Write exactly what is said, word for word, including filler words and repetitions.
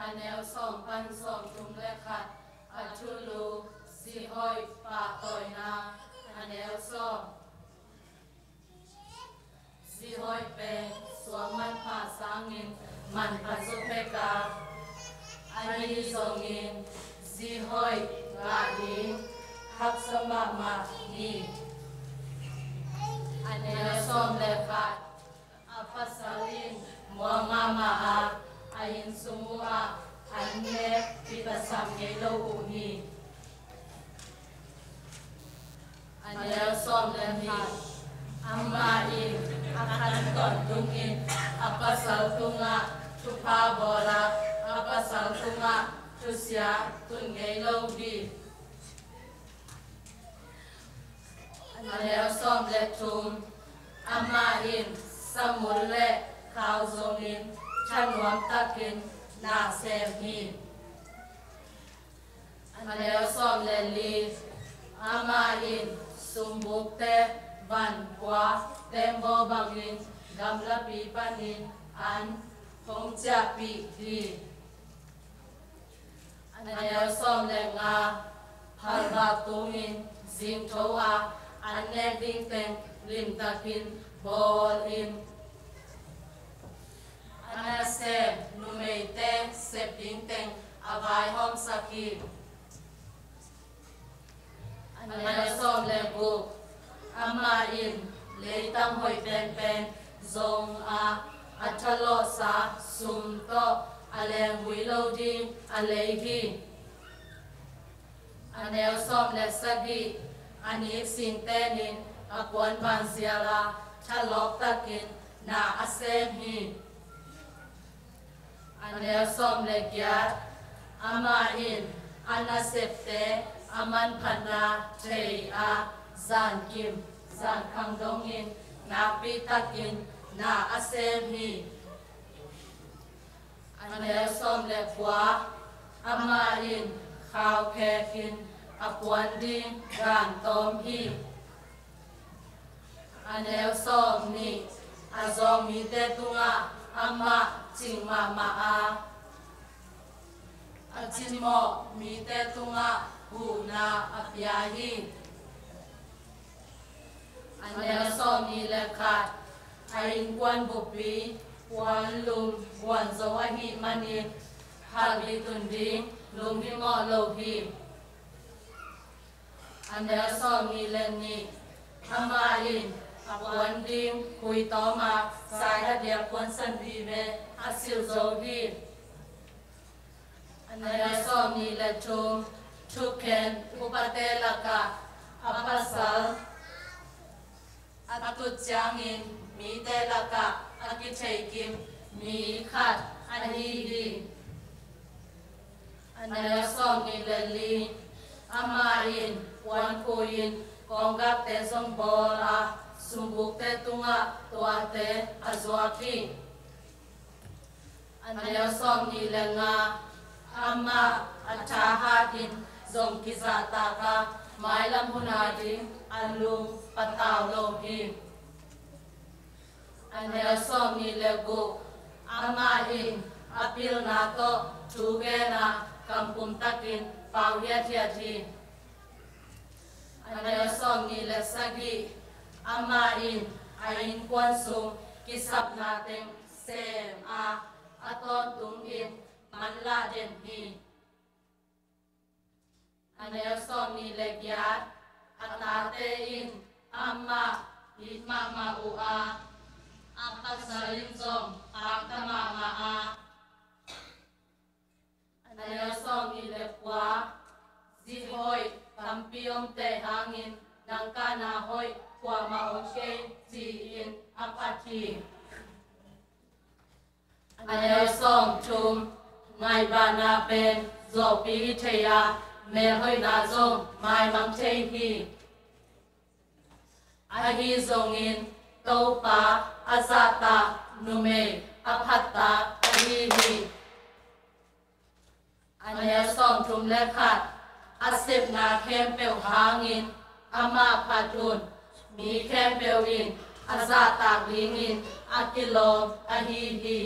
A neu sawm pan sawmthum le khat. A thulu: Zi hoih pahtawina. A neu sawm. Zi hoih pen suang manpha sangin manpha zaw pek a, ahi zongin zi hoih ngah ding haksa mahmah hi. A neu sawm le khat. A pasal in muang mahmah a, a inn sung uh ah an nek kitasam ngei lo uh hi. A neu sawm le khat. Amah in a khan tawntung in a pasal tungah thupha bawl a, a pasal tungah thusia tun ngei lo hi. A neu sawm le thum. Amah in samul le khau zongin thanuam takin na sem hi. A neu sawm le li. Amah in sumbukte van kua tembaw bangin gamlapi panin an hong ciahpih hi. A neu sawm le nga. Phalvak tungin zingtho a, an nek ding teng limtakin bawlin, a nasem numeite sep ding teng a vaihawmsak hi. A neu sawm le guk. Amah in leitang hoih penpen zong a, a thalawhsa sum tawh a lenggui lo ding a lei hi. A neu sawm le sagih. A nik singtenin a puan banzial a thalawp takin na a sem hi. A neu sawm le giat. Amah in a nasepte a manphatna thei a, zankim zankhang dongin nakpi takin na a sem hi. A neu sawm le kua. Amah in khau khekin a puan ding gan tawm hi. A neu sawm nih. A zawng mite tungah amah cing mahmah a, a cimawh mite tungah huhna a pia hi. A neu sawm nih le khat. A innkuan buppi puan lum guan zo ahih manin halbi tun ding lunghimawh lo hi. A neu sawm nih le nih. Amah in a puan ding khui tawm a, saihadiak puansan vive a silh zo hi. A neu sawm nih le thum. Thukhen upate lakah a pasal a tut ciangin mite lakah a kitheikim mi khat ahi hi. A neu sawm nih le li. Amah in puan khui-in kawnggakte zong bawl a, sumbukte tungah tuate a zuak hi. A neu sawm nih le nga. Amah a thahatin zong kizahtak a, mailam hun ading a lung patau lo hi. A neu sawm nih le guk. Amah in a pilna tawh thu gen a, kampum takin pau hiathiat hi. A neu sawm nih le sagih. Amah in a innkuan sung kisapna teng sem a, a tawntungin manlah den hi. A neu sawm nih le giat. A tate in amah it mahmah uh a, a pasal in zong pakta mahmah a. A neu sawm nih le kua. Zi hoih tampi omte hangin nang kahna hoih kuamah om kei, ci-in a phat hi. A neu sawm thum. Ngaihbahna pen zawhpi hi thei a, melhoihna zong maimang thei hi. Ahi zongin Topa a zahtak numei a phattak ahi hi. A neu sawm thum le khat. A sepna khempeuh hangin amah phat un, mi khempeuh in a zahtak dingin a kilawm ahi hi.